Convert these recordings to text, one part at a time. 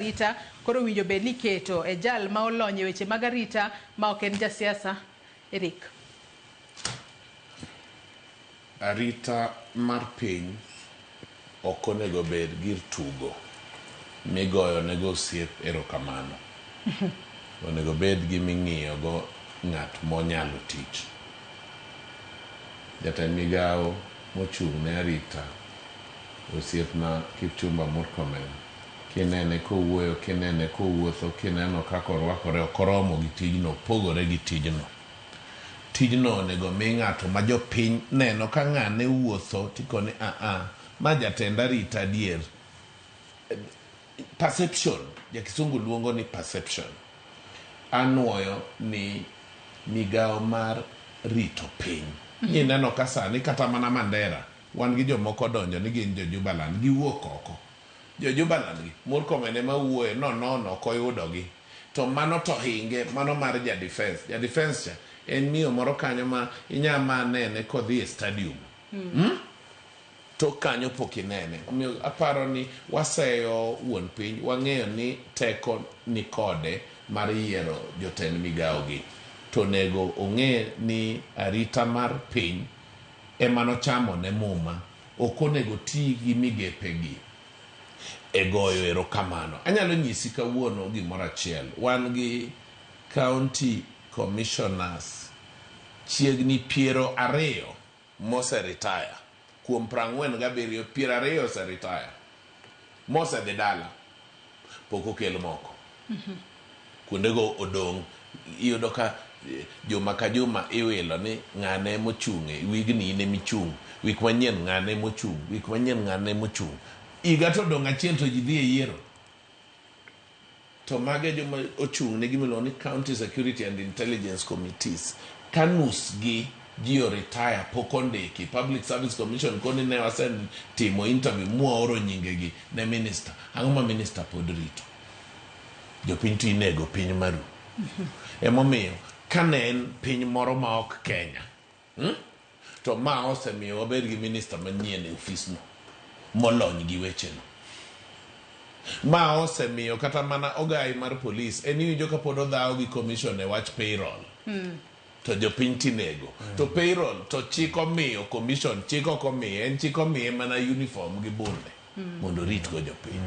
Arita koro owinjo bed ni iketo e jal ma olony e weche mag arita ma ok en jasiasa. Eric. Arita mar piny ok onego bed gir tugo migoyo nego osiep erokamano. Onego bed giming'iyo go ng'at monyalo tich. Jatend migawo mochung' ne arita osiepna Kipchumba Murkomen kinene kowuoyo, kinene kowuotho, kineno kaka orwakore ok oromo gi tijno, opogore gi tijno. Tijno onego mi ng'ato ma jopiny neno ka ng'ane wuotho tikone a a ma jatend arita adier. Perception, ja kisungu luongo ni perception. Anuoyo ni migawo mar rito piny. Ineno ka sani kata mana Mandera wan gi jomoko donjo ni gin jo Jubaland giwuok oko. Jo Jubaland gi Murkomen ema wuoye nonono ok oyudogi. To mano to hinge mano mar ja defense. Ja defense cha en miyo moro kanyo ma inya ma nene kodhi e stadium. Hmm? Tok kanyo pok inene. Omiyo aparo ni waseyo wuon piny wang'eyo ni teko ni kode mar yiero jotend migawo gi. To onego ong'e ni arita mar piny ema nochamo ne muma. Ok onego ti gi migepe gi e goyo erokamano. Anyalo nyisi kawuono gimoro achiel. Wan gi county commissioners chiegni 20 mose retire. Kuom 47, 20 ose retire. Mosedhi dala. Pok okel moko. Kuondego odong'. Iyudo ka juma ka juma iwilo ni ng'ane mochung' e wigni in emichung'. Wik manyien ng'ane mochung'. Wik manyien ng'ane mochung'. Higa to odong' achiel to ji dhi e yiero. To mago e joma ochung' ne gima iluongo ni County Security and Intelligence Committees. Ka nus gi ji o retire pok ondiki. Public Service Commission koni ne wasetimo interview mwaoro nyingegi ne minister. Ang'o ma minister pod rito? Jopiny to inego piny maru. Emomiyo kane en piny moro ma ok Kenya, To ma osemiyo wabed gi minista manyien e ofisno molony gi wecheno. Ma osemiyo kata mana ogai mar polis en iwinjo ka pod odhawo gi commission e wach payroll. To jopiny tinego. To payroll to chik omiyo commission, chik ok omiye, en chik omiye mana uniform gi bunde mondo orit go jopiny.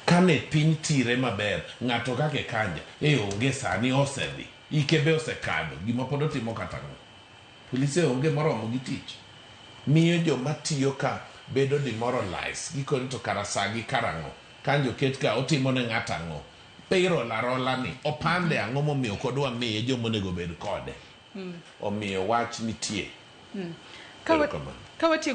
Kane piny tire maber, ng'ato kaka Kanja, e onge sani osedhi. Ike be osekadho, gima pod otimo kata ang'o? Polise onge moromo gi tich. Miyo joma tiyo ka bedo demoralized. Gikone to kara saa gi karang'o? Kanja oket ka otimo ne ng'ato ang'o? Payroll arola ni opande ang'o momiyo ok odwa miye joma onego bed kode? Omiyo wach nitie. Erokamano. Ka watieko